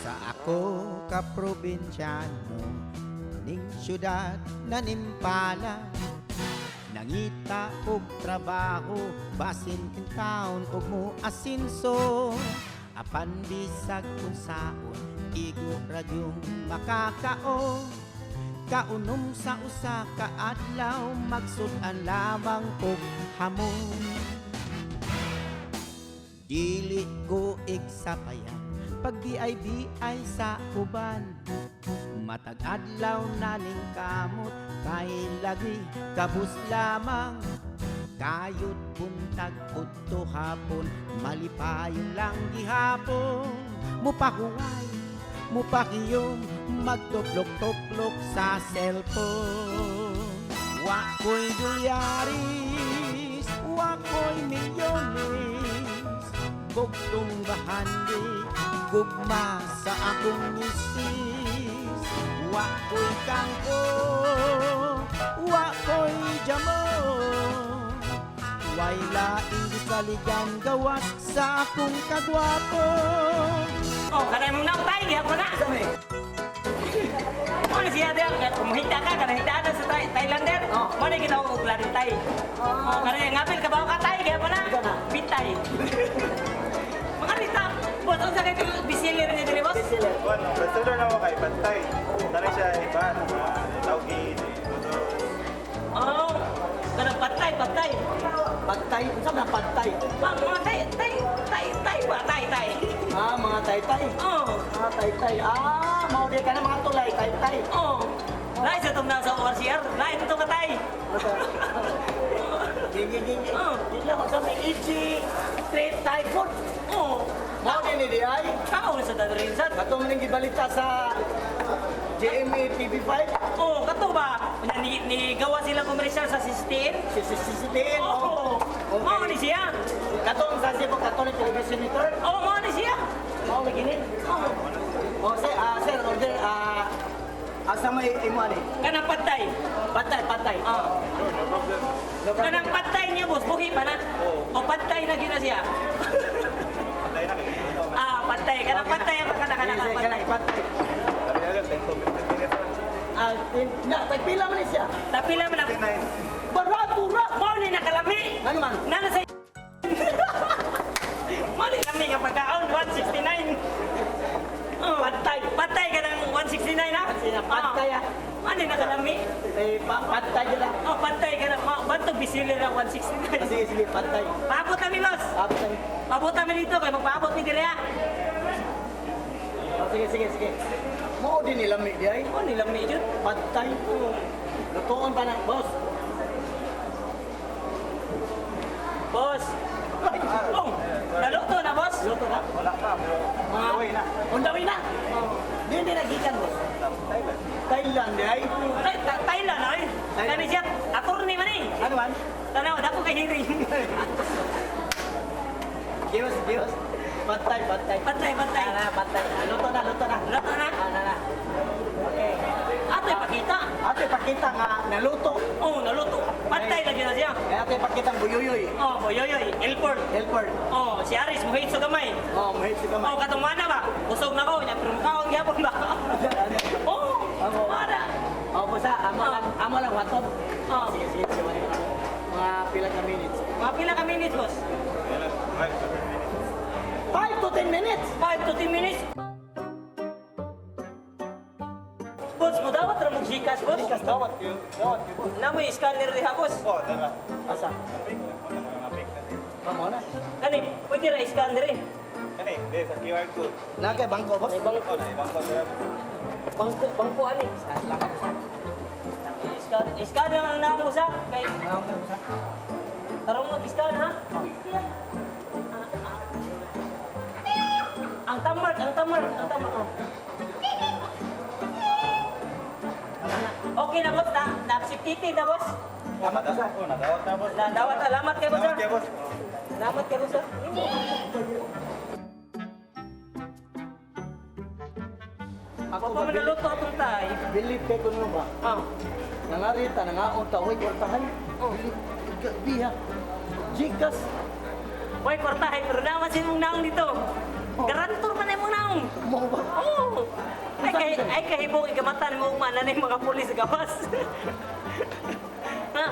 Sa ako ka probinsyano ning syudad na nimpala, nangita og trabaho basin taon og mo asinso, apan bisag unsaon igo ra gyung makakaon. Kaunom sa usa ka adlaw, magsud-an lamang og hamon. Dili ko igsapayan pag BIBI sa uban. Matag adlaw na ning kamot kay lagi kabus lamang. Kayod buntag udto hapon, malipayon lang gihapon. Mupahuway, mupakiyom, magtuplok-tuplok sa cellphone. Wa ko'y dolyaris, wa ko'y milyones, bugtong bahandi, gugma sa akong misis. Wa ko'y kangko, wa ko'y jamo, way laing gisaligan gawas sa akong kagwapo. Oh, kanay mong nautay, gihapon na. Mo ni siya diyan, kung mahita ka, kanang hitaan na sa Thailander. Oh. Mo ni gitawag og lantay. Oh, kanay ngapil ka ba ka tay, gihapon na. Ikaw na. Bitay. Mga rita, boss, unsa kay bestseller ni diri, boss? Bestseller. Bueno, bestseller na ako kay Pantay. Tara siya iba, tawgi, Oh, kanang patay, patay. Pantay. Unsa man ang pantay? Mga tay, tay, tay, tay ba, tay, tay. Ah, mga taytay. Oh, Ah, taytay. Ah, mao di ka na mga tulay, taytay. Oh. Lain sa itong nasa ORCR, lain ito ka tay. Gigi gigi. Oh. Di lang sa may itchy street Thai food. Oh, Mao din ni di ay. tao na sa dadarinsan. Kato man ning gibalita sa GMA TV5, Oh, kato ba? Unya, ni gawa sila komersyal sa CCTN. si CCTN. Oh, Okay. mao ni siya. Katong sa Cebu Catholic Television Network. Oh, mao ni siya. Mao lagi ni. Oh, Oh, sir, sir, order asa may imo ani? Kanang patay. Pantay, pantay. Oh. No problem. No problem. Kanang patay niya, boss, buhi pa na. O patay na gyud na siya. Pantay na kayo. Ah, patay. Kanang patay ang kanang kanang Sige, patay. kanang patay. Sabi na lang, 10 to 15 minutes. Ah, na, tagpila man ni siya. Tapila man ang 59. Barato ra. Mao ni nakalami. Ano man? Nana sa Mao ni lami nga pagkaon 169. Oh, Patay. Patay ka ng 169 ha? Patay ah. Mao ni nakalami. Eh, patay jud ah. Oh, patay ka na. Bantog bisili na 169. Sige, sige, patay. Paabot kami, boss. Abot kami. Paabot kami dito kay magpaabot ni dire ha. Oh, sige, sige, sige. Mao din nila mi di ay. Oh, nilang ni jud. Patay. Lutoon pa na, boss. Boss. Oh, naluto na, boss. Luto na. Wala pa, pero Mga on the way na. On the way na. Di hindi nagikan, boss. Thailand. Thailand di ay. Thailand ay. Thailand. Kani siya, attorney man eh. Ano man? Tanaw, dako kay hearing. Gios, gios. Patay, patay. Patay, patay. Ah, na, patay. Ah, luto na, luto na. Luto na? Ah, na, na. Okay. Ato'y pakita. Ate, pakita nga naluto. Oh, naluto. Patay lagi na siya. Eh, ate, pakita ang buyuyoy. Oh, boyoyoy, Elford. Helper. Oh, si Aris muhit sa gamay. Oh, mahit si kamay. Oh, katong mana ba? Busog na ko, nya pero mukaon gyapon ba? Oh, Amo. mana. Oh, basta amo lang waton. Oh. Sige, sige, sige. Mga pila ka minutes. Mga pila ka minutes, boss? 5 to 10 minutes. 5 to 10 minutes. 5 to 10 minutes. Boss, mo dawat ra mo Gcash, boss. Gcash Dawat yun. Dawat yun. Namo scanner diha, boss. Oh, tara. Asa? Pink na. Wala na mga pink na. Kamo na. Kani, pwede ra scanner eh. Kani, hindi, sa QR code. Na kay bangko, boss. May bangko, Oh, na ibang code. bangko, bangko ani. Scan, scanner lang namo sa kay tarong mo scan ha. Ang tamar, ang tamar, ang tamar. Oh. Okay na, boss, na na na, boss. Tama ka sa. Oh, nadawat na, boss. Na dawat salamat kay boss. Dawat Ha. kay boss. Salamat kay boss. Ha. Ako Wa pa man naluto atong tay. Believe kay kuno ba? Ah. Nangarita, nangaon ta, uy, kwartahan. Oh. Believe, biha. Gcash. Way kwartahay pero naman si mong naong dito. Garantor man imong naong. Mo ba? Oh. Ay kay ay kahibong igamatan mo ugma na ning mga pulis sa gawas. Ha?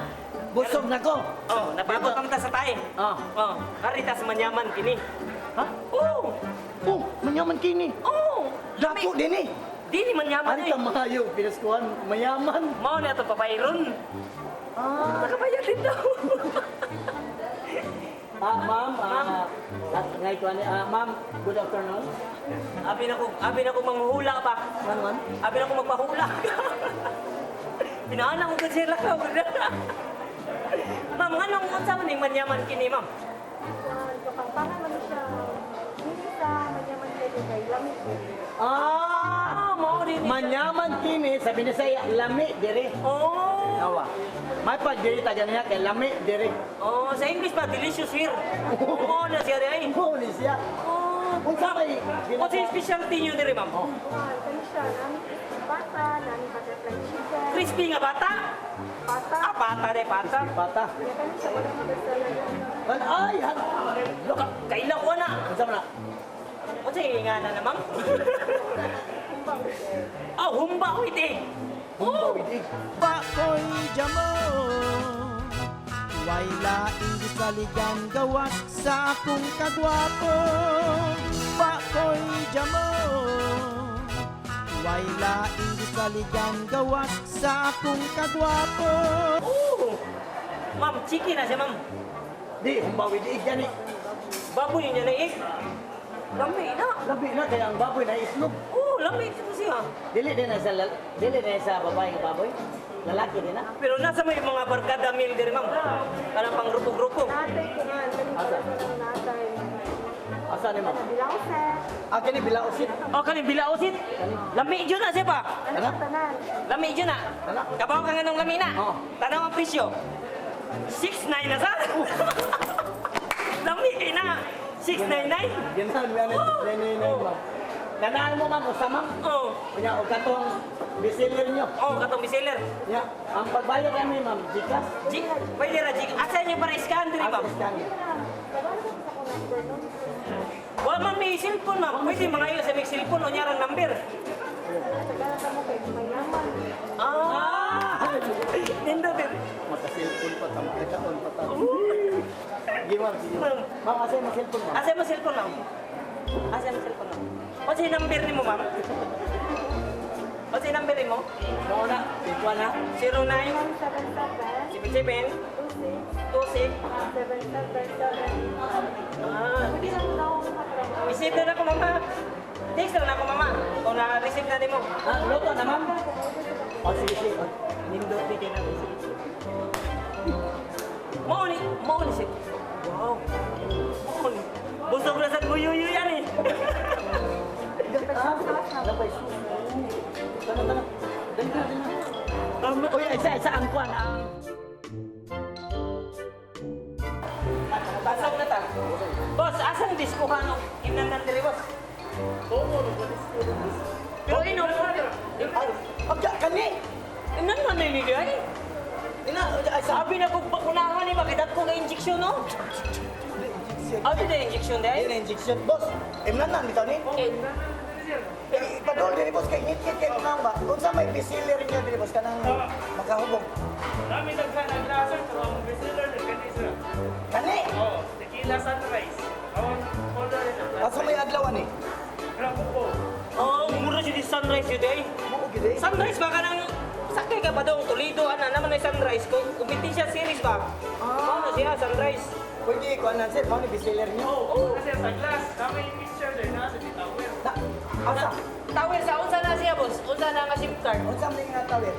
Busog na ko. Oh, napabot ang ta sa tae. Ah. Oh, karitas manyaman kini. Ha? Oh. Oh, manyaman kini. Oh. Dako din eh. Dili manyaman Ari eh. ka maayo, pinaskuhan, mayaman. Mao na ato papayron. Ah, Nakabayad din daw. ah ma'am, ah, ah, ngay ko ani, ah, ma'am, good afternoon. Abi na ko manghula pa. Man, man. Abi na ko magpahula. Pinaana ko kasi lakaw. Ma'am, nganong unsa man ning manyaman kini, ma'am? Kapampangan man siya. Hindi sa manyaman pwede kay lami. Ah, Ah, mao din. Manyaman kini sa Binisaya, lami dire. Oh. Awa. May pag diri ta ganiya kay lami dire. Oh, sa English pa delicious here. Oo na siya ay. Mo ni siya. Oh. Unsa may Unsa yung specialty niyo diri, ma'am? Oh. Kuan, kani siya, nami crispy pata, nami butterfly chicken, Crispy nga bata? pata. Ah, bata de bata. Bata. Kaya kani siya wala mabasala. Kan ay, han. Look. Kaila ko na. Unsa man na? Unsa yung nga na, ma'am? Kumbang eh. Ah, humba with egg. Humba with egg. Pakoy jamo. Way laing gisaligan gawas sa akong kagwapo. Pakoy jamo. Way laing gisaligan gawas sa akong kagwapo. Oh. Ma'am, chicken na siya, ma'am. Di humba with egg gani. Baboy niya na egg. Lami na. Labi na kay ang baboy na itlog. Oh, lami ito siya. Dili din na sa dili na sa babae nga baboy. Lalaki din na. Pero nasa may mga barkada meal diri, ma'am. Kanang pang grupo-grupo. Natay kuan, kani Asa? siya natay. Asa ni ma'am? Bilaw set. Ah, kini bilaosit. Oh, kaning bilaosit. Lami jud na siya pa. Ano siya tanan? Lami jud na. Ana. Kabaw ka nga nung lami na. Oo. Tanaw ang presyo. 6.9 na sa. Lami kay na. 699. Ginahan mi ani ni ni ma'am. Kanaan mo ma'am usa ma'am. Oh. Unya og katong bestseller nyo. Oh, katong bestseller. Nya, ang pagbayad kami ma'am, Gcash. G, pwede ra G. Asa niyo para scan diri, ma'am? Ang scan. Kabalo ko sa akong number no. Wa man may cellphone, ma'am. Pwede mga iyo sa may cellphone o niya number. Tagalan ka mo kay mayaman. Ah! Nindot din. Maka-cellphone pa tamo, ay kaon pa tamo. Sige ma'am, sige. Ma'am. Ma'am, asa yung cellphone ma'am? Asa mo cellphone, ma'am? Asa mo cellphone, ma'am? Unsa yung number nimo, ma'am? Unsa yung number nimo? Mao na, ikuha na. 09 177 77 26 26 777. Ah, Pwede lang daw ako makatrabaho. Receive na ako, mama. Text lang na ako, mama. Kung na-receive na nimo. Ah, luto na ma'am. Oh, sige, sige. Oh, Nindot di kay na Mao ni, mao ni siya. Wow. Mao ni. Busog na sa guyuyu yan eh. Ah, napay sus. Tana, tana. Dali na, dali na. Uy, isa, isa ang kuan ang. Pasok na ta. Boss, asan diskuhan og imnan diri, boss? Pero ino, Ay, agya kani. imnan man ni ay. Ina, ay sa Sabi na kong bakunahan ni bakit ako nga injection no? Abi na injection Ay, dai. na injection, boss. Imnan na bitaw ni. Eh, Eh, padol diri boss kay ngit-ngit kay nang ba. Unsa may bestseller niyo diri boss kanang makahubog? Dami daghan ang lasa pero ang bestseller na kani sir. Kani. Oh, tequila sunrise. Ang order na. Asa may adlaw ani? Grabe po. Oh, mura siya di sunrise yun eh. Mo gid eh. Sunrise ba ka nang sakay ka pa dong Toledo ana naman ay sunrise ko kumpetensya series ba? Ah. Ano siya sunrise? Pwede ko anan sir, mao ni bestseller niyo. Oh, kasi sa glass, dami yung picture sir na sa tower. Na, asa? Tower sa unsa na siya boss? Unsa na nga SIM card? Unsa may nga tawir?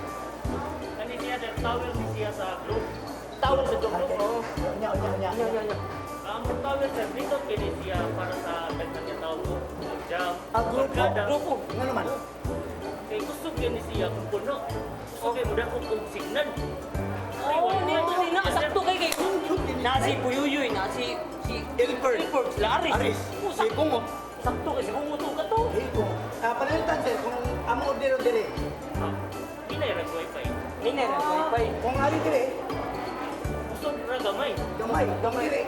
Kani siya sir, tower ni siya sa globe. Tower sa Dublin. Okay. Oo. Unya, unya, unya. Nya, nya, nya. Ang tower sir, dito kini siya para sa daghan nga tao og jam. Ang grupo. barkada. Grupo. Nga naman. Kay gusto kini siya kung puno. Gusto kay muda kung og signal. Oh, nito din na sakto kay kay na si Puyuyoy, na si si Ilford. Ilford, sila Aris. Aris. Oh, Si sakto. Bungo. Sakto kasi kung muto ka to. Dili ko. Ah, panalitan sir kung amo order dire. Ah, Pinay ra wifi. Ninay ra wifi. Kung ari dire, Kusog ra gamay. gamay, gamay dire.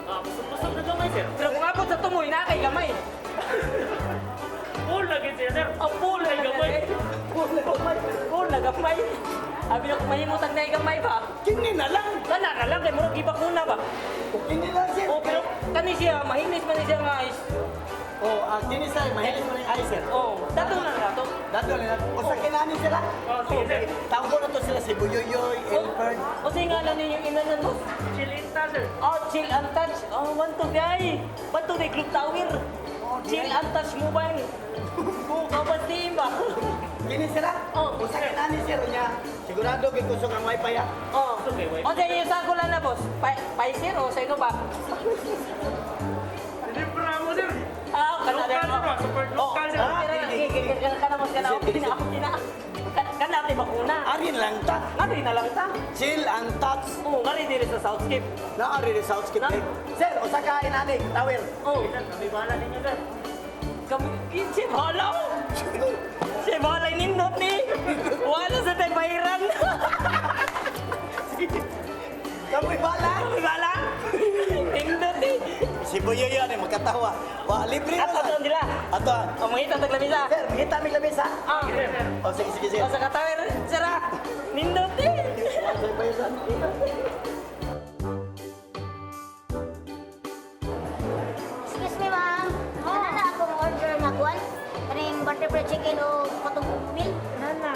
Ah, kusog ra gamay, sir. Pero kung abot sa tumoy na kay gamay. Full lagi siya, sir. Ang full Ay, na gamay. Full na gamay. Full na gamay. Abi na kung mahimutag na gamay ba? Kini na lang. Kana na lang kay murag gibakuna ba? O kini lang sir. Oh, pero kani siya mahinis man ni siya nga is. Oh, ah, kini sir, mahilis mo na yung ay sir. Oh, dato na na to. Dato na. O sa kinani sila. Oh, sige, sir. Tawag ko na to sila si Buyoyoy, Elford. O sa ngalan ninyo yung inanan mo? Chilita, sir. Oh, chill and touch. Oh, one to guy. One to the group tower. Chill and touch mobile. Kapag team ba? Kini sila. Oh. O sa kinani sir niya. Sigurado kay kusog ang wifi ah. Oh. Okay, wait. O sa iyo sa lang na boss. Pfizer o sa ikaw ba? Libre mo, sir. Ah, kana Local, sir, ah. Super local, sir. Oh, kana kana boss kana okay na okay na. Kana ti bakuna. Ari lang ta. Ngari na lang ta. Chill and touch. Oh, ngari diri sa Southscape. Na ari rin Southscape. Na? eh. Sir, usa ka inani, tower. Oh, Sir, kami bahala ninyo, sir. kami si Balaw. Si Balaw nindot ni. Wala sa tay bahiran. Kamoy bala. Kami bala. Nindot ni. Si Buyoyoy ani makatawa. Wa libre na Ato lang. nila. Ato. ah. O mangita tag lamisa. Sir, kita mi lamisa. Ah. O sige sige sir. O sa katawer, sira. Nindot eh. Sige, bayaran. Excuse me, ma'am. Ano na akong order nga kuan? Kaning butterfly chicken o katong meal? Nana.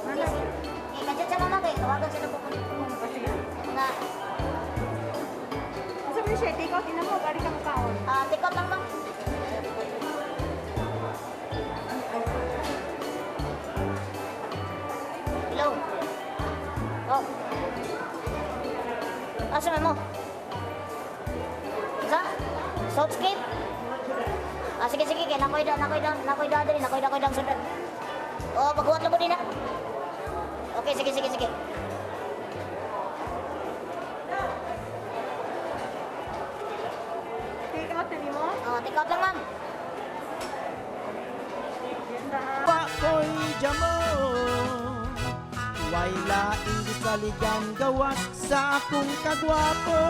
Nana. Yes. Eh, kadyo sa mama kay tawagan sila po kung nga Asa man siya, take out ina mo, bari kang kaon. ah, take out lang ma'am. Hello. Oh. Asa man mo? Sa? Southscape? Ah, sige, sige, kay nakoy da, nakoy da, nakoy da diri, nakoy da, nakoy da sundan. Oh, paghuwat lang mo din na. Okay, sige, sige, sige. Take out na nimo? Oh, take out lang, ma'am. Ganda. Pa ko'y jamo. Way laing gisaligan gawas sa akong kagwapo.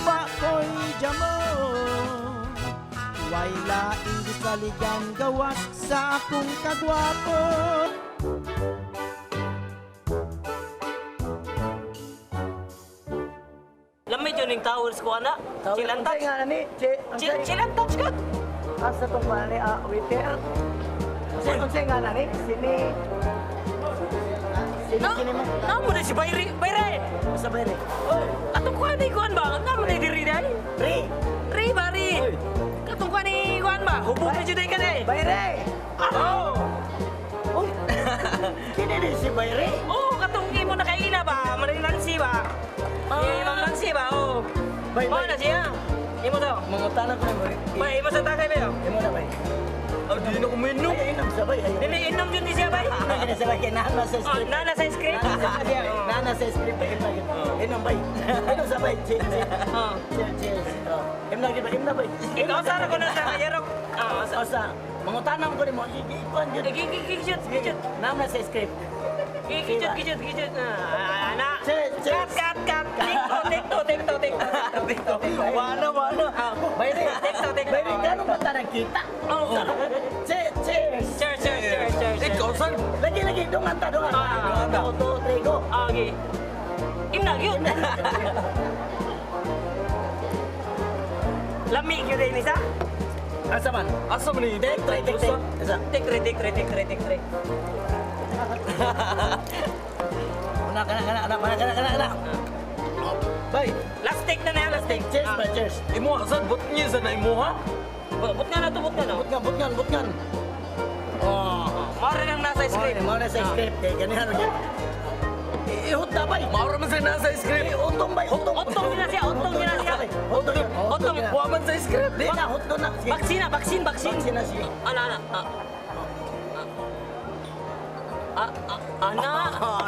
Pa ko'y jamo. Way laing gisaligan gawas sa akong kagwapo. Lamay jud ning towers ko ana. Chill and touch. Nga ni, che, Chill, chill and touch ka. Asa tong kuan ni ah, waiter. Unsay unsay nga na ni? Sini. Sini Na, sini mo. na mo na si Bayri. Bayri. Sa bayre. Atong kuan ni kuan ba? Na mo na diri dai. Ri, Ri bari. Katong kuan ni kuan ba? Hubog na jud ka dai. bayre. Oh. Uy. Kini ni si bayre. Oh, katong imo na kaila ba? Maring Nancy ba? Eh, Ma'am Nancy ba? Oh. Bay, Mao bay. na siya. Imo to. Mangutana ko nimo. Bay, imo sa tagay ba? Imo na bay. Ah, di na kuminom. Ay, inom sa bay. Ayo. Dili inom jud ni siya bay. Inom gid sa bay kay nana sa Oh, script. nana sa script. Nana sa script. Inom gid. Inom bay. Inom sa bay. Cheers. Oh. Cheers. Cheers. Oh. Inom gid bay. Inom bay. Ikaw sara ko na sa kayarok. Ah, sa Osa, mangutana ko nimo. Ikuan jud. Gigigigijut, gigijut. Nana sa script. Gigijut, gigijut, gigijut. Ah, ana. Cheers, cheers. Cut, cut, cut. Take two, take two, take two, take two. Wala, wala. Bayre. Take two, take two. Bayre, gano'n ba ta nagkita? Oo. Cheers! Cheers! Cheers, cheers, cheers, cheers. Ikaw, saan? Lagi, lagi. Dungan ta, dungan. Ah. One, two, two, three, go. Ah, okay. Imna, yun. Lami gyud ni sa. Asa man? Asa man ni? Take, three, take, take. Asa? Take three, take three, take three, take three. Una, kana, kana, kana, kana, kana, kana, kana. Bay. Last take na na, last take. Cheers ba, cheers. Imo, saan? But niya sa na imo, ha? But nga na to, but nga no. Butngan, butngan, butngan. Oh. Mao rin ang nasa script. Mao na sa script. Kaya ganihan mo dyan. Ihot na, bay. Maura man sa nasa script. Eh, Utong, bay. Utong. Utong na siya, utong na siya. Utong. Utong. Wa man sa script. Di na, utong na. Sige. Vaccine na, vaccine, vaccine. Vaccine na siya. Ana, ana. Ah. Ah, ah, ana.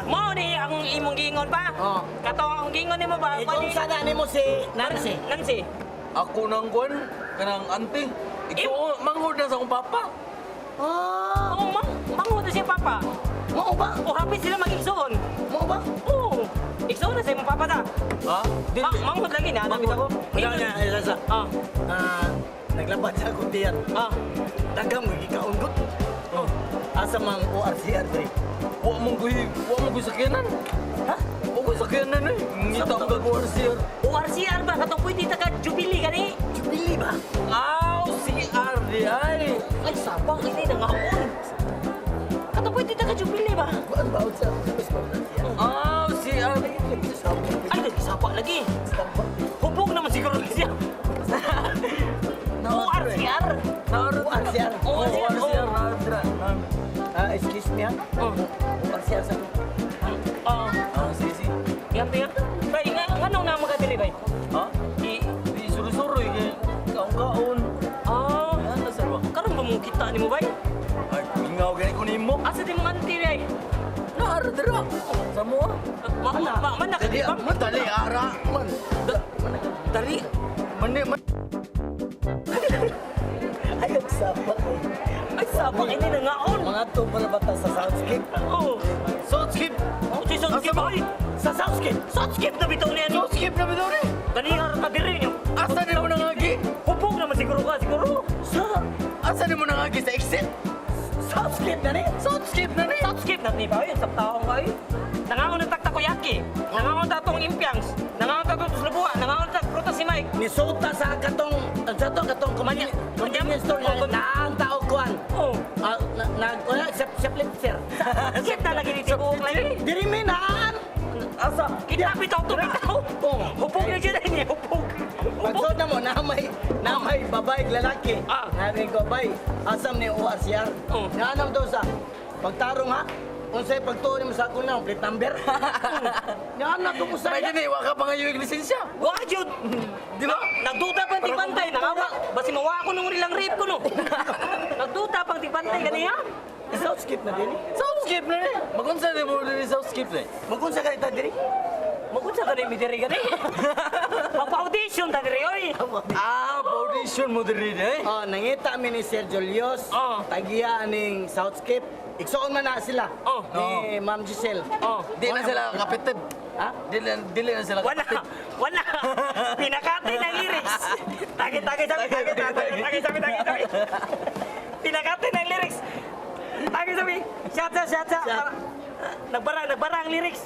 Mao ni ang imong giingon pa. Oh. Katong ang giingon nimo ba? Eh, kung sana nimo si Nancy. Nancy. Ako nang kwan. Kanang ante. Ikaw, manghod na sa akong papa. Ah, Oo, mang manghod na siya papa. mao ba? O hapit sila mag-igsoon. Mao ba? Oo. Igsoon na sa imong papa ta. Ha? Di, Manghod lagi na, nakita ko. Wala niya, isa sa. Ah, Ah, naglaban sa akong tiyan. ah. Daghang gikaunggot. Oh. Asa mang ORCR dre? Wa mong guhi sakyanan. Ha? Wa ko sakyanan eh. Ngita ang gag-ORCR. ORCR ba katong pwede ta ka Jubilee gani? Jubilee ba? Aw, CR di ay. Ay, sabang ini nangaon. Katong pwede ta ka Jubilee ba? Kuan ba sa ORCR? Aw, CR. Ay, sapa lagi. Hubog naman siguro siya. ORCR. ORCR. ORCR. ORCR. Naadra. Ah, excuse me ha. Oh. ORCR sa. Ah, Ah, sige, sige. yan yan. Bay, nga nganong na magadiri bay? Ha? Di Di suro-suro eh. Kaon-kaon. ah, Ano sir ba? karon ba mo kita nimo bay? Ay, ingaw gani ko nimo. Asa di mo anti bay? Naara dira. Sa mo ah. Ma ma man nakadibang. Man dali ara. Man. Dali. Man man. Ay, ang sapa eh. Ay, sabang ini nangaon. Mga to para bata sa Southscape. Oh. Southskip. Oh, si Southskip ay. Sa Southscape. Southskip na bitaw niya no. Southskip na bitaw ni. Kanihar ka diri niyo. Asa ni mo nangagi? Hubog naman siguro ka siguro. Sa Asa ni mo nangagi sa exit? Southscape na ni. Southskip na ni. Southskip na ni ba yun sa taong kayo. Nangaon na takoyaki. Nangaon ta tong impiangs. Nangaon ta tong slubuha. Nangaon ta prutas si Mike. Nisota sa katong ang sa to katong convenience store Oh, nga naang tao kuan. Oh. Ah, na na wala sa shoplifter. Kita lagi ni tibuok lagi. Diri mi naan. Asa? Kita bitaw to bitaw. Oh. Hubog na siya ni hubog. Hubog. Pagsuot na mo na may babae lalaki. Ah. Nabi ko bay asam ni ORCR. Oh. Naanam daw sa pagtarong ha. Unsay pagtuon nimo sa akong na plate number. Naana ko mo sa May gani wa ka pa nga yung lisensya. Wa jud. Di ba? Nagduda pang tigpantay, nangawa. Basi mawa ko nung rilang rape ko no. Nagduda pang tigpantay ganiya. Southscape na din. Southskip na ni. Magunsa ni mo diri Southskip ni. Magunsa ka ita diri? Magunsa ka mi diri gani. Magpa-audition ta diri oy. Ah, audition mo diri ni. Oh, nangita mi ni Sergio Lios, Oh. tagiya aning Southscape. Igsoon man na sila Oh. ni Ma'am Giselle. Oh. Di na sila kapitid. Ha? Dili na sila Wala, kapitid. wala. Pinakati ng lyrics. Tage, tage, sabi, tage, tage, tage, sabi, tage, sabi. Pinakati ng lyrics. Tage, sabi. Shot, shot, shot, shot. Shot. Nagbara, nagbara ang lyrics.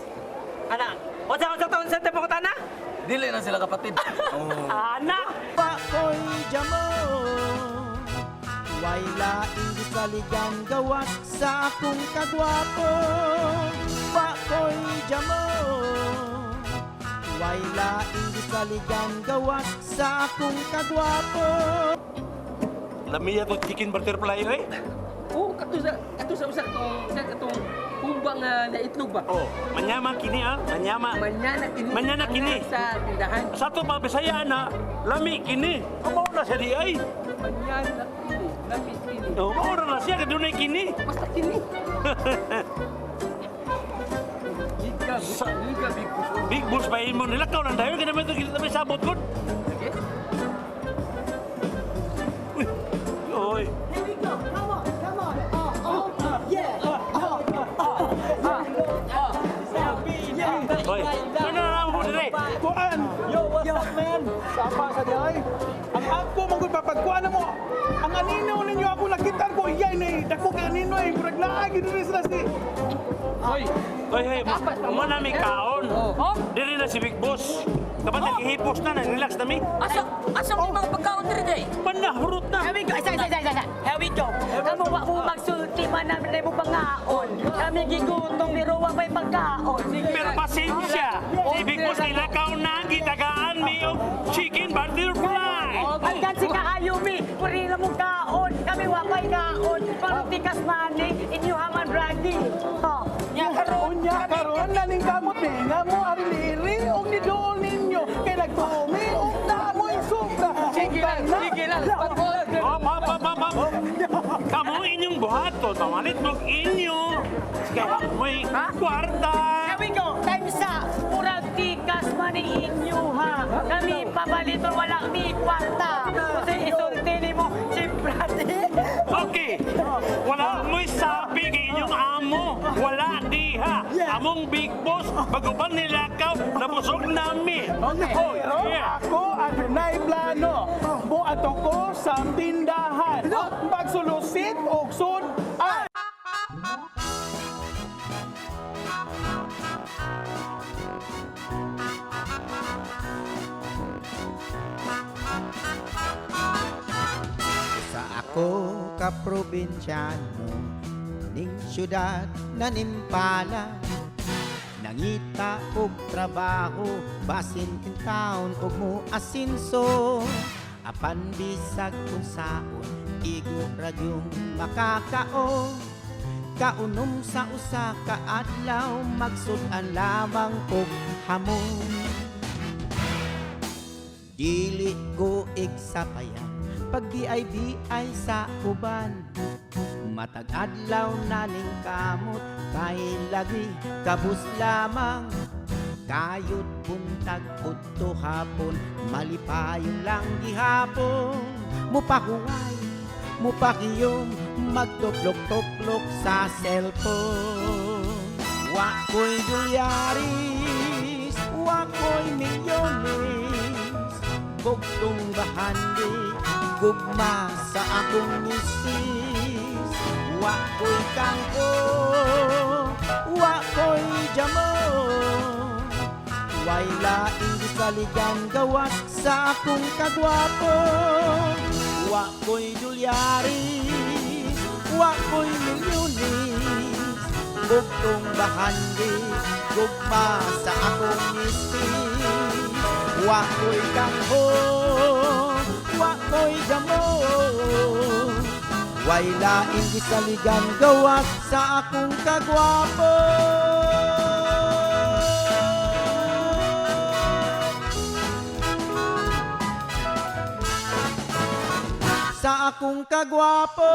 Ana, unsa unsa taon sa tempo ko tana? Dili na sila kapatid. Ana. Pakoy jamo. Way laing gisaligan gawas sa akong kagwapo. Pakoy jamo. Way laing gisaligan gawas sa akong kagwapo. Lamiya to chicken butterfly eh. Oo, kato sa usa katong usa katong humba nga naitlog ba. Oh, manyama kini ah, manyama. Manyana kini. Manyana kini. Sa tindahan. Sa ato mga Bisaya na, lami kini. Mao na siya di ay. Manyana kini, lami kini. Oh, mao na siya kay dunay kini. Basta kini. Giga, giga big boss. Big boss pa imo nila kaw nang dayon kay naman ito kita may sabot gud. Okay? Uy. Oy. Here we go. Come on, come on. Oh, oh, yeah. Oh, Oy. Ano na lang mo dire? Kuan! Yo, what's up, man? Sapa sa diay. Ang ako man gud papagkuan na mo. Ang anino ninyo ako nakitaan ko iyay ni dako kay anino ay murag naagi diri sila si Hoy, Oy, hey, mo na mi kaon. Oh. Diri na si Big Boss. Dapat naghihipos na, nag-relax na mi. Asa asa may mga pagkaon diri day? Panahurot na. Here we go. Isa, isa, isa, isa. Here we go. Kamu wa mo magsulti man namin na mo pangaon. Kami gigutong pero wa may pagkaon. Pero pasensya. Si Big Boss nilakaw na gitagaan mi og chicken butterfly. Hanggang si kaayo mi, puri na mong kaon. Kami wa may kaon. Parutikas maning, inyo haman brady. Oh. Nya karon. Unya karon naning kamot ni nga mo arili og ni dool ninyo kay nagtumi og namoy sobra. Sige lang, sige lang. Op, op, op, op, op. Kamu inyong buhato, tamalit mong inyo. Kaya mo'y kwarta. Here we go. Time sa murag tikas. man ni inyo ha. Kami pabaliton wala mi kwarta. Kasi isulti nimo si Brady. Okay. Wala mo'y sabi kay inyong amo. Wala diha. Among big boss, bago pa nilakaw, nabusog nami. Okay. Oh, Pero yeah. ako adunay plano. Buato ko sa tindahan. Pagsulusit og sud-an. Sa ako ka probinsyano ning syudad na nimpala, nangita og trabaho basin in town og mo asinso, apan bisag unsaon igo ra gyung makakaon. Kaunom sa usa ka adlaw magsud-an lamang og hamon. Dili ko igsapayan pag di ay sa uban. Matag adlaw na ning kamot kay lagi kabus lamang. Kayod buntag udto hapon malipayon lang gihapon. Mupahuway, mupakiyom, magtuplok-tuplok sa cellphone. Wa ko'y dolyaris, wa ko'y milyones, bugtong bahandi, gugma sa akong misis. Wa ko'y kangko, wa ko'y jamo, way laing gisaligan gawas sa akong kagwapo. Wa ko'y dolyaris, wa ko'y milyones, bugtong bahandi, gugma sa akong misis. Wa ko'y kangho, wa ko'y jamo, way laing gisaligan gawas sa akong kagwapo. Sa akong kagwapo.